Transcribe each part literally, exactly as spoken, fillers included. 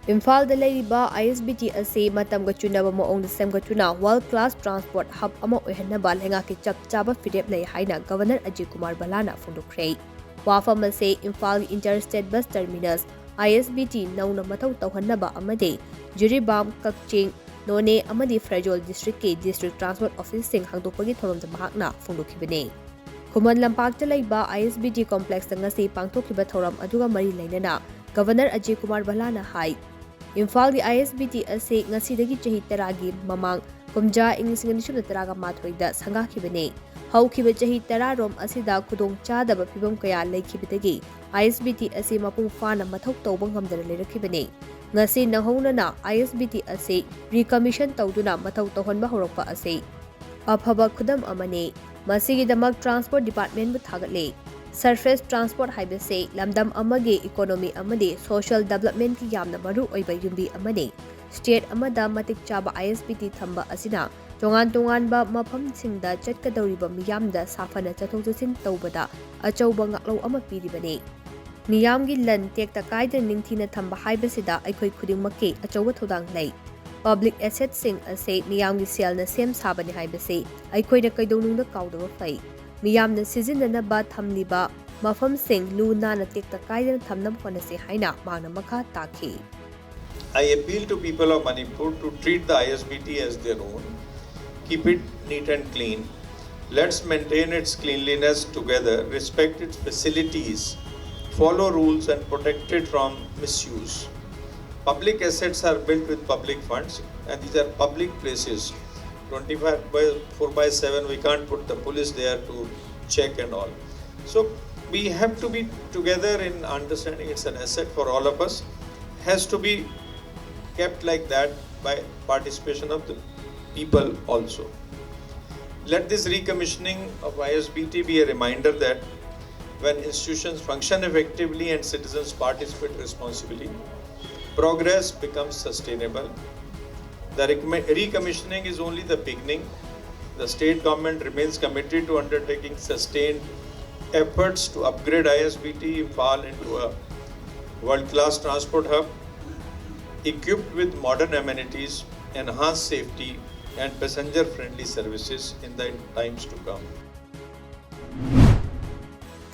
ꯏꯝꯐꯥꯜꯗ ꯂꯩꯔꯤꯕ ISBT ꯑꯁꯤ ꯃꯇꯝꯒ ꯆꯨꯅꯕ ꯃꯑꯣꯡꯗ ꯁꯦꯝꯒꯠꯇꯨꯅ world class transport hub ꯑꯃ ꯑꯣꯏꯍꯟꯅꯕ ꯂꯩꯉꯥꯛꯀꯤ ꯆꯞ ꯆꯥꯕ ꯐꯤꯔꯦꯞ ꯂꯩ ꯍꯥꯏꯅ Governor Ajay Kumar Bhalla ꯅ ꯐꯣꯡꯗꯣꯛꯈ꯭ꯔꯦ꯫ ꯋꯥꯐꯝ ꯑꯁꯤ ꯏꯝꯐꯥꯜꯒꯤ inter state bus terminus, ISBT ꯅꯧꯅ ꯃꯊꯧ ꯇꯧꯍꯟꯅꯕ ꯑꯃꯗꯤ ꯖꯤꯔꯤꯕꯥꯝ, ꯀꯛꯆꯤꯡ, ꯅꯣꯅꯦ ꯑꯃꯗꯤ ꯐꯦꯔꯖꯣꯜ district ꯀꯤ district transport office ꯁꯤꯡ ꯍꯥꯡꯗꯣꯛꯄꯒꯤ ꯊꯧꯔꯝꯗ ꯃꯍꯥꯛꯅ ꯐꯣꯡꯗꯣꯛꯈꯤꯕꯅꯤ꯫ ꯈꯨꯃꯟ ꯂꯝꯄꯥꯛꯇ ꯂꯩꯕ ISBT complex ꯇ ꯉꯁꯤ ꯄꯥꯡꯊꯣꯛꯈꯤꯕ ꯊꯧꯔꯝ ꯑꯗꯨꯒ ꯃꯔꯤ ꯂꯩꯅꯅ Governor Ajay Kumar Bhalla ꯅ ꯍꯥꯏ, ꯏꯝꯐꯥꯜꯒꯤ ISBT ꯑꯁꯤ ꯉꯁꯤꯗꯒꯤ ꯆꯍꯤ ꯇꯔꯥꯒꯤ ꯃꯃꯥꯡ ꯀꯨꯝꯖꯥ ꯏꯪ ꯂꯤꯁꯤꯡ ꯑꯅꯤ ꯁꯨꯞꯅ ꯇꯔꯥꯒ ꯃꯥꯊꯣꯏꯗ ꯁꯪꯒꯥꯈꯤꯕꯅꯤ꯫ ꯍꯧꯈꯤꯕ ꯆꯍꯤ ꯇꯔꯥꯔꯣꯝ ꯑꯁꯤꯗ ꯈꯨꯗꯣꯡ ꯆꯥꯗꯕ ꯐꯤꯚꯝ ꯀꯌꯥ ꯂꯩꯈꯤꯕꯗꯒꯤ ISBT ꯑꯁꯤ ꯃꯄꯨꯡ ꯐꯥꯅ ꯃꯊꯧ ꯇꯧꯕ ꯉꯝꯗꯅ ꯂꯩꯔꯛꯈꯤꯕꯅꯤ꯫ ꯉꯁꯤ ꯅꯧꯍꯧꯅꯅ ISBT ꯑꯁꯤ recommission ꯇꯧꯗꯨꯅ ꯃꯊꯧ ꯇꯧꯍꯟꯕ ꯍꯧꯔꯛꯄ ꯑꯁꯤ ꯑꯐꯕ ꯈꯨꯗꯝ ꯑꯃꯅꯤ꯫ ꯃꯁꯤꯒꯤꯗꯃꯛ transport department ꯕꯨ ꯊꯥꯒꯠꯂꯤ꯫ Surface transport ꯍꯥꯏꯕꯁꯤ ꯂꯝꯗꯝ ꯑꯃꯒꯤ economy ꯑꯃꯗꯤ social development ꯀꯤ ꯌꯥꯝꯅ ꯃꯔꯨ ꯑꯣꯏꯕ ꯌꯨꯝꯕꯤ ꯑꯃꯅꯤ꯫ State ꯑꯃꯗ ꯃꯇꯤꯛ ꯆꯥꯕ ISBT ꯊꯝꯕ ꯑꯁꯤꯅ ꯇꯣꯉꯥꯟ ꯇꯣꯉꯥꯟꯕ ꯃꯐꯝꯁꯤꯡꯗ ꯆꯠꯀꯗꯧꯔꯤꯕ ꯃꯤꯌꯥꯝꯗ ꯁꯥꯐꯅ ꯆꯠꯊꯣꯛ ꯆꯠꯁꯤꯟ ꯇꯧꯕꯗ ꯑꯆꯧꯕ ꯉꯥꯛꯂꯧ ꯑꯃ ꯄꯤꯔꯤꯕꯅꯤ꯫ ꯃꯤꯌꯥꯝꯒꯤ ꯂꯟ ꯇꯦꯛꯇ ꯀꯥꯏꯗꯅ ꯅꯤꯡꯊꯤꯅ ꯊꯝꯕ ꯍꯥꯏꯕꯁꯤꯗ ꯑꯩꯈꯣꯏ ꯈꯨꯗꯤꯡꯃꯛꯀꯤ ꯑꯆꯧꯕ ꯊꯧꯗꯥꯡ ꯂꯩ꯫ Public assets ꯁꯤꯡ ꯑꯁꯤ ꯃꯤꯌꯥꯝꯒꯤ ꯁꯦꯜꯅ ꯁꯦꯝ ꯁꯥꯕꯅꯤ ꯍꯥꯏꯕꯁꯤ ꯑꯩꯈꯣꯏꯅ ꯀꯩꯗꯧꯅꯨꯡꯗ ꯀꯥꯎꯗꯕ ꯐꯩ꯫ ꯃꯤꯌꯥꯝꯅ ꯁꯤꯖꯤꯟꯅꯅꯕ ꯊꯝꯂꯤꯕ ꯃꯐꯝꯁꯤꯡ ꯂꯨ ꯅꯥꯟꯅ ꯇꯦꯛꯇ ꯀꯥꯏꯗꯅ ꯊꯝꯅꯕ ꯍꯣꯠꯅꯁꯤ ꯍꯥꯏꯅ ꯃꯍꯥꯛꯅ ꯃꯈꯥ ꯇꯥꯈꯤ꯫ I appeal to people of Manipur to treat the ISBT as their own. Keep it neat and clean. Let's maintain its cleanliness together, respect its facilities, follow rules and protect it from misuse. Public assets are built with public funds and these are public places. twenty-five by four by seven, we can't put the police there to check and all. So we have to be together in understanding it's an asset for all of us. Has to be kept like that by participation of the people also. Let this recommissioning of ISBT be a reminder that when institutions function effectively and citizens participate responsibly, progress becomes sustainable. The recommi-, recommissioning is only the beginning. The state government remains committed to undertaking sustained efforts to upgrade ISBT Imphal into a world-class transport hub. equipped with modern amenities, enhanced safety, and passenger-friendly services in the times to come.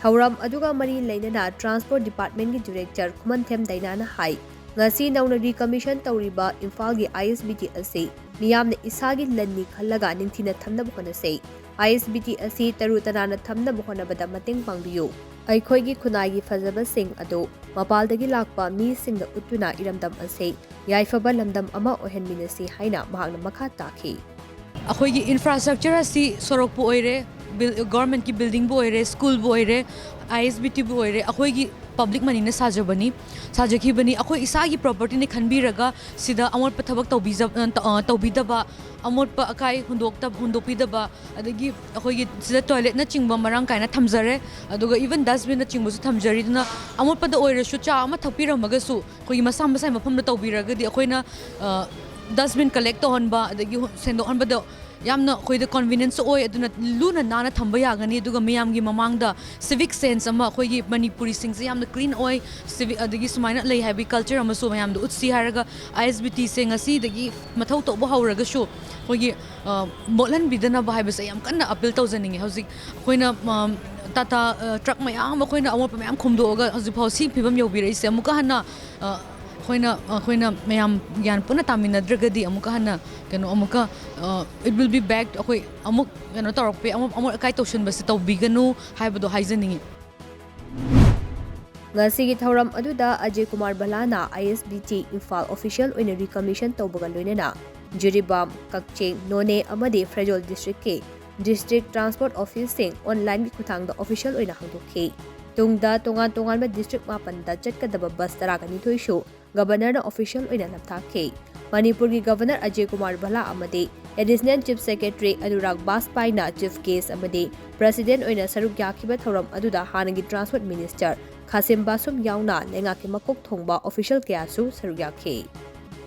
ꯊꯧꯔꯝ ꯑꯗꯨꯒ ꯃꯔꯤ ꯂꯩꯅꯅ Transport Department ꯀꯤ Director ꯈꯨꯃꯟꯊꯦꯝ ꯗꯥꯏꯅꯥꯅ ꯍꯥꯏ, ꯉꯁꯤ ꯅꯧꯅ recommission ꯇꯧꯔꯤꯕ ꯏꯝꯐꯥꯜꯒꯤ I S B T ꯑꯁꯤ ꯃꯤꯌꯥꯝꯅ ꯏꯁꯥꯒꯤ ꯂꯟꯅꯤ ꯈꯜꯂꯒ ꯅꯤꯡꯊꯤꯅ ꯊꯝꯅꯕ ꯍꯣꯠꯅꯁꯤ꯫ I S B T ꯑꯁꯤ ꯇꯔꯨ ꯇꯅꯥꯟꯅ ꯊꯝꯅꯕ ꯍꯣꯠꯅꯕꯗ ꯃꯇꯦꯡ ꯄꯥꯡꯕꯤꯌꯨ꯫ ꯑꯩꯈꯣꯏꯒꯤ ꯈꯨꯟꯅꯥꯏꯒꯤ ꯐꯖꯕꯁꯤꯡ ꯑꯗꯨ ꯃꯄꯥꯟꯗꯒꯤ ꯂꯥꯛꯄ ꯃꯤꯁꯤꯡꯗ ꯎꯠꯇꯨꯅ ꯏꯔꯝꯗꯝ ꯑꯁꯤ ꯌꯥꯏꯐꯕ ꯂꯝꯗꯝ ꯑꯃ ꯑꯣꯏꯍꯟꯃꯤꯟꯅꯁꯤ ꯍꯥꯏꯅ ꯃꯍꯥꯛꯅ ꯃꯈꯥ ꯇꯥꯈꯤ꯫ ꯑꯩꯈꯣꯏꯒꯤ infrastructure ꯑꯁꯤ ꯁꯣꯔꯣꯛꯄꯨ ꯑꯣꯏꯔꯦ, ꯕꯤꯜ-, government ꯀꯤ building ꯕꯨ ꯑꯣꯏꯔꯦ, school ꯕꯨ ꯑꯣꯏꯔꯦ, I S B T ꯕꯨ ꯑꯣꯏꯔꯦ, ꯑꯩꯈꯣꯏꯒꯤ public money ꯅ ꯁꯥꯖꯕꯅꯤ, ꯁꯥꯖꯈꯤꯕꯅꯤ꯫ ꯑꯩꯈꯣꯏ ꯏꯁꯥꯒꯤ property ꯅꯤ ꯈꯟꯕꯤꯔꯒ ꯁꯤꯗ ꯑꯃꯣꯠꯄ ꯊꯕꯛ ꯇꯧꯕꯤꯖ-, ꯑ, ꯇ-, ꯑ, ꯇꯧꯕꯤꯗꯕ, ꯑꯃꯣꯠꯄ ꯑꯀꯥꯏ ꯍꯨꯟꯗꯣꯛꯇ-, ꯍꯨꯟꯗꯣꯛꯄꯤꯗꯕ, ꯑꯗꯒꯤ ꯑꯩꯈꯣꯏꯒꯤ ꯁꯤꯗ toilet ꯅꯆꯤꯡꯕ ꯃꯔꯥꯡ ꯀꯥꯏꯅ ꯊꯝꯖꯔꯦ, ꯑꯗꯨꯒ even dustbin ꯅꯆꯤꯡꯕꯁꯨ ꯊꯝꯖꯔꯤ꯫ ꯑꯗꯨꯅ ꯑꯃꯣꯠꯄꯗ ꯑꯣꯏꯔꯁꯨ ꯆꯥ ꯑꯃ ꯊꯛꯄꯤꯔꯝꯃꯒꯁꯨ ꯑꯩꯈꯣꯏꯒꯤ ꯃꯁꯥ ꯃꯁꯥꯒꯤ ꯃꯐꯝꯗ ꯇꯧꯕꯤꯔꯒꯗꯤ ꯑꯩꯈꯣꯏꯅ, ꯑ, dustbin collect ꯇꯧꯍꯟꯕ ꯑꯗꯒꯤ ꯍꯨ-, ꯁꯦꯡꯗꯣꯛꯍꯟꯕꯗ ꯌꯥꯝꯅ ꯑꯩꯈꯣꯏꯗ convenience ꯑꯣꯏ꯫ ꯑꯗꯨꯅ ꯂꯨꯅ ꯅꯥꯟꯅ ꯊꯝꯕ ꯌꯥꯒꯅꯤ꯫ ꯑꯗꯨꯒ ꯃꯤꯌꯥꯝꯒꯤ ꯃꯃꯥꯡꯗ civic sense ꯑꯃ, ꯑꯩꯈꯣꯏꯒꯤ ꯃꯅꯤꯄꯨꯔꯤꯁꯤꯡꯁꯦ ꯌꯥꯝꯅ clean ꯑꯣꯏ, civic ꯑꯗꯒꯤ ꯁꯨꯃꯥꯏꯅ ꯂꯩ ꯍꯥꯏꯕꯒꯤ culture ꯑꯃꯁꯨ ꯃꯌꯥꯝꯗ ꯎꯠꯁꯤ ꯍꯥꯏꯔꯒ I S B T ꯁꯦ ꯉꯁꯤꯗꯒꯤ ꯃꯊꯧ ꯇꯧꯕ ꯍꯧꯔꯒꯁꯨ ꯑꯩꯈꯣꯏꯒꯤ, ꯑ, ꯃꯣꯠꯍꯟꯕꯤꯗꯅꯕ ꯍꯥꯏꯕꯁꯦ ꯌꯥꯝ ꯀꯟꯅ appeal ꯇꯧꯖꯅꯤꯡꯉꯤ꯫ ꯍꯧꯖꯤꯛ ꯑꯩꯈꯣꯏꯅ, ꯑ, ꯇꯥꯇꯥ, ꯑ, truck ꯃꯌꯥꯝ ꯑꯩꯈꯣꯏꯅ ꯑꯃꯣꯠꯄ ꯃꯌꯥꯝ ꯈꯣꯝꯗꯣꯛꯑꯒ ꯍꯧꯖꯤꯛꯐꯥꯎ ꯁꯤ ꯐꯤꯕꯝ ꯌꯧꯕꯤꯔꯛꯏꯁꯦ꯫ ꯑꯃꯨꯛꯀ ꯍꯟꯅ, ꯑ, ꯑꯩꯈꯣꯏꯅ, ꯑꯩꯈꯣꯏꯅ ꯃꯌꯥꯝ ꯒ꯭ꯌꯥꯟ ꯄꯨꯟꯅ ꯇꯥꯃꯤꯟꯅꯗ꯭ꯔꯒꯗꯤ ꯑꯃꯨꯛꯀ ꯍꯟꯅ ꯀꯩꯅꯣ ꯑꯃꯨꯛꯀ, ꯑ, it will be back, ꯑꯩꯈꯣꯏ ꯑꯃꯨꯛ ꯀꯩꯅꯣ ꯇꯧꯔꯛꯄ, ꯑꯃꯨꯛ ꯑꯃꯣꯠ ꯑꯀꯥꯏ ꯇꯧꯁꯤꯟꯕꯁꯦ ꯇꯧꯕꯤꯒꯅꯨ ꯍꯥꯏꯕꯗꯣ ꯍꯥꯏꯖꯅꯤꯡꯉꯤ꯫ ꯉꯁꯤꯒꯤ ꯊꯧꯔꯝ ꯑꯗꯨꯗ Ajay Kumar ꯚꯜꯂꯥꯅ I S B T Imphal official ꯑꯣꯏꯅ recommission ꯇꯧꯕꯒ ꯂꯣꯏꯅꯅ ꯖꯤꯔꯤꯕꯥꯝ, ꯀꯛꯆꯤꯡ, ꯅꯣꯅꯦ ꯑꯃꯗꯤ ꯐꯦꯔꯖꯣꯜ district ꯀꯤ district transport office ꯁꯤꯡ online ꯒꯤ ꯈꯨꯠꯊꯥꯡꯗ official ꯑꯣꯏꯅ ꯍꯥꯡꯗꯣꯛꯈꯤ꯫ ꯇꯨꯡꯗ ꯇꯣꯉꯥꯟ ꯇꯣꯉꯥꯟꯕ district ꯃꯥꯄꯟꯗ ꯆꯠꯀꯗꯕ bus ꯇꯔꯥꯒ ꯅꯤꯊꯣꯏꯁꯨ Governor ꯅ official ꯑꯣꯏꯅ ꯅꯝꯊꯥꯛꯈꯤ꯫ ꯃꯅꯤꯄꯨꯔꯒꯤ Governor ꯑꯖꯌ ꯀꯨꯃꯥꯔ ꯚꯜꯂꯥ ꯑꯃꯗꯤ Additional Chief Secretary Anurag ꯕꯥꯖꯄꯥꯏꯅ chief guest ꯑꯃꯗꯤ President ꯑꯣꯏꯅ ꯁꯔꯨꯛ ꯌꯥꯈꯤꯕ ꯊꯧꯔꯝ ꯑꯗꯨꯗ ꯍꯥꯟꯅꯒꯤ Transport Minister ꯈꯥꯁꯤꯝ ꯕꯥꯁꯨꯝ ꯌꯥꯎꯅ ꯂꯩꯉꯥꯛꯀꯤ ꯃꯀꯣꯛ ꯊꯣꯡꯕ official ꯀꯌꯥꯁꯨ ꯁꯔꯨꯛ ꯌꯥꯈꯤ꯫